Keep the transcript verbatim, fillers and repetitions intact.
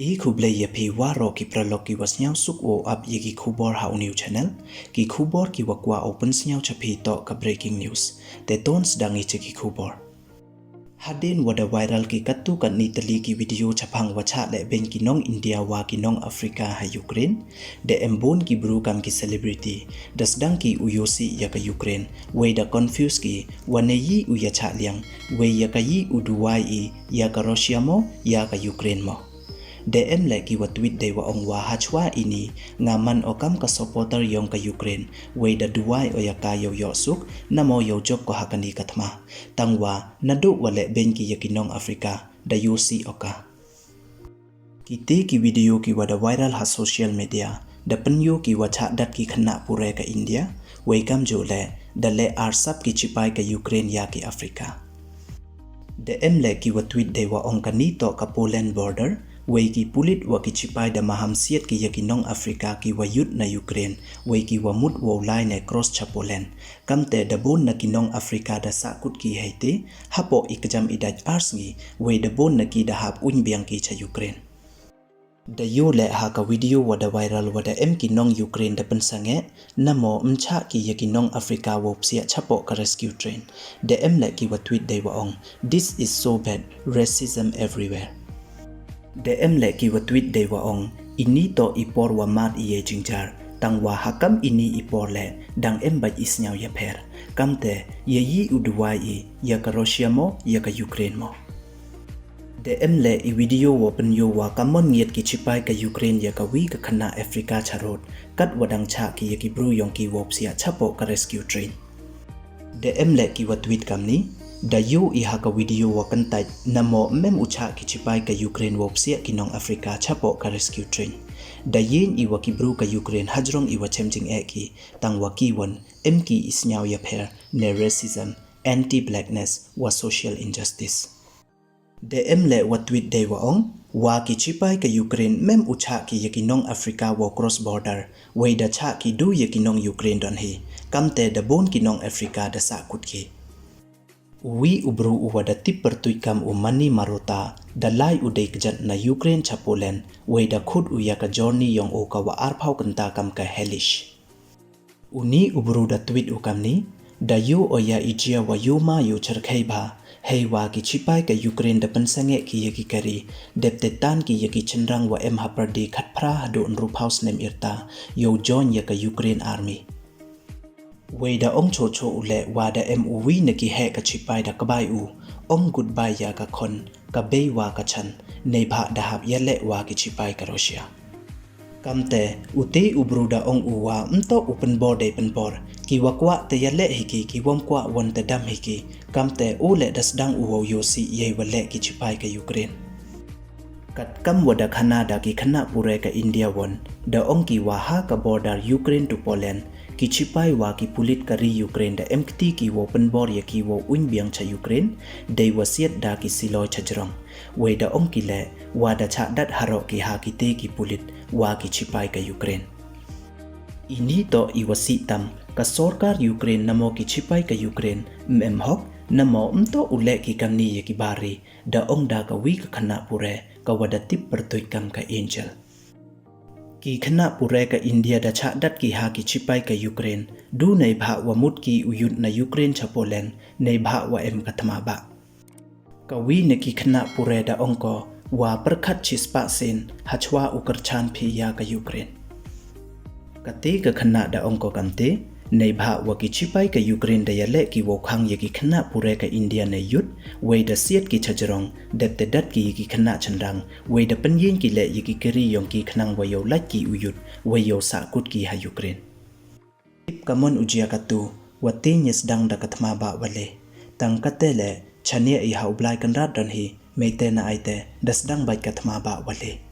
I khublei ya phi waroh ki paralok ki wa sniawsuk wow ap ya ki khubor ha u new channel. Ki khubor ki wa kwah u pynsniaw cha phi toh ka breaking news. Te ton sdang i cha ki khubor. Hadien wa da viral ki katto katni tylli ki video chaphang wa chah lehbeiñ ki nong India wa ki nong Africa ha Ukraine, da em bun ki bru kam ki celebrity da sdang ki u yosi ya ka Ukraine, wei da confuse ki wa ne yi u ya chah liang, wei ya ka yi u duwai i, ya ka Russia mo, ya ka Ukraine mo. Da em leh ki wa tweet dei wa ong wa hachwa ini nga man o kam ka supporter yong ka Ukraine, wei da duwai o ya ka yow yoh suk, namo yow jop ko ha kani ka thma. Tang wa naduh wa lehbeiñ ki ya ki nong Africa, da yosi o ka. Kiti ki video ki wa da viral ha social media da pynyoo ki wa chah dat ki khynnah pure ka India, wei kamjooh leh da leh arsap ki chipai ka Ukraine ya ki Africa. Da em leh ki wa tweet dei wa ong kani toh ka Poland border, wei ki pulit wa ki chipai da maham siat ki ya ki nong Africa ki wa yut na Ukraine, wei ki wa mut wow lai ne cross cha Poland. Kamte da bun na ki nong Africa da sahkut ki heiti, hapoh i kjam i dait ar sngi, wei da bun na ki da hap uiñ biang ki cha Ukraine. Da yoo leh ha ka video wa da viral wa da em ki nong Ukraine da pynsangeh, namo ym chah ki ya ki nong Africa wow psiah chapoh ka rescue train. Da em leh ki wa tweet dei wa ong, "This is so bad, racism everywhere." Da em leh ki wa tweet dei wa ong, "Ini toh i por wa mad i yei jingjar, tang wa ha kam ini i por leh dang em bait i sniaw ya pher. Kamte ya yi u duwai i, ya ka Russia mo, ya ka Ukraine mo." Da em leh i video wa pynyoo wa kamon ngiat ki chipai ka Ukraine ya ka wi ka khynnah Africa cha road, kat wa dang chah ki ya ki bru yong ki wow psiah chapoh ka rescue train. Da em leh ki wa tweet kamni, "Da yoo i ha ka video wa kyntait, namo ym em u chah ki chipai ka Ukraine wow psiah ki nong Africa chapoh ka rescue train. Da yieñ i wa ki bru ka Ukraine hajrong i wa chem jingeh ki, tang wa ki won em ki i sniaw ya pher, ne racism, anti-blackness, wa social injustice." Da em leh wa tweet dei wa ong, "Wa ki chipai ka Ukraine ym em u chah ki ya ki nong Africa wow cross border, wei da chah ki du ya ki nong Ukraine don hi, kamte da bun ki nong Africa da sahkut ki." U wi u bru u wa da tip pyrtuit kam u Mani Marota, da lai u dei kjat na Ukraine cha Poland, wei da khut u ya ka journey yong u ka wa arphaw kynta kam ka hellish. Uni u bru da tweet u kamni, "Da yoo o ya i jia wa yoo ma yoo cherkhei bha, hei wa ki chipai ka Ukraine da pynsangeh ki ya ki kari, dep te tan ki ya ki chynrang wa em hapyrdi khatphra haduh ynruphaw snem yrta, yow join ya ka Ukraine Army." Wei da ong choh choh u leh wa da em u wi na ki heh ka chipai da kbai u, ong goodbye ya ka khon, ka bei wa ka chan, neibhah da hap ya leh wa ki chipai ka Russia. Kamte, u te u bru da ong u wa ym toh u pynbor dei pynbor, ki wa kwah te ya leh hi ki, ki wam kwah won te dam hi ki, kamte u leh da sdang u wow yosi yei wa leh ki chipai ka Ukraine. Kat kam wa da khana da ki khynnah pure ka India won, da ong ki wa ha ka border Ukraine to Poland, ki chipai wa ki pulit ka ri Ukraine da em kti ki wow pynbor ya ki wow uiñ biang cha Ukraine, dei wa siat da ki siloi chajrong. Wei da ong ki leh, wa da chah dat haroh ki ha kite ki pulit, wa ki chipai ka Ukraine. Ini toh i wa sih tam, ka sorkar Ukraine namo ki chipai ka Ukraine, ym em hok, namo ym toh u leh ki kamni ya ki bari, da ong da ka wi ka khynnah pure, ka wa da tip pyrtuit kam ka Angel. Ki khynnah pure ka India da chah dat ki ha ki chipai ka Ukraine, du neibhah wa mut ki u yut na Ukraine cha Poland, neibhah wa em ka thma bah. Ka wi na ki khynnah pure da ong ko, wa pyrkhat chispah sien, hachwa u kyrchan phi ya ka Ukraine. Kate ka khynnah da ong ko kamte, neibhah wa ki chipai ka Ukraine da ya leh ki wow khang ya ki khynnah pure ka India ne yut, wei da siat ki chajrong, dep te dat ki ya ki khynnah chynrang, wei da pynyieñ ki leh ya ki kari yong ki khnang wa yow lait ki u yut, wei yow sahkut ki ha Ukraine. Tip kamon u jia katu, wa te ngi sdang da ka thma bah wa le. Tang kate leh, chaniah i ha u Blai Kynrad don hi, mei te na ai te, da sdang bait ka thma bah wa le.